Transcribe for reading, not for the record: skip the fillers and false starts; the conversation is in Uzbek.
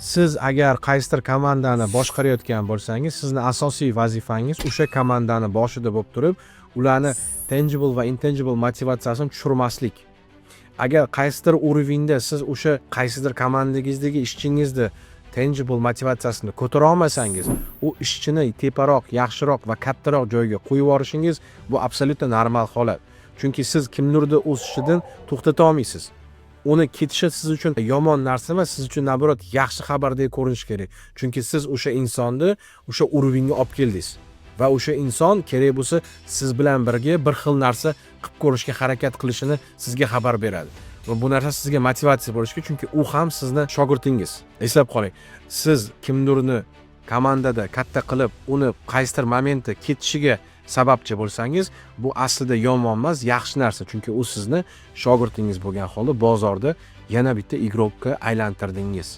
Siz agar qaysidir komandani boshqarayotgan bo'lsangiz, sizni asosiy vazifangiz o'sha komandani boshida bo'lib turib, ularni tangible va intangible motivatsiyasini tushirmaslik. Agar qaysidir уровень da siz o'sha qaysidir komandangizdagi ishchingizni tangible motivatsiyasini ko'tara olmasangiz, u ishchini teparoq, yaxshiroq va kattaroq joyga qo'yib yuborishingiz bu абсолютно normal holat. Chunki siz kimnidir o'sishidan to'xtata olmaysiz. Uni ketishi siz uchun yomon narsa emas, siz uchun, наоборот, yaxshi xabardek ko'rinishi kerak. Chunki siz o'sha insonni o'sha уровень ga olib keldingiz va o'sha inson kerak bo'lsa, siz bilan birga bir xil narsa qilib ko'rishga harakat qilishini sizga xabar beradi va bu narsa sizga motivatsiya bo'lishi kerak, chunki u ham sizni shogirdingiz. Eslab qoling, siz kimdirni komandada katta qilib, uni qaysidir momentda ketishiga sababchi bo'lsangiz, bu aslida yomon emas, yaxshi narsa, chunki u sizni shogirdingiz bo'lgan holda bozorda yana bitta игрок ka aylantirdingiz.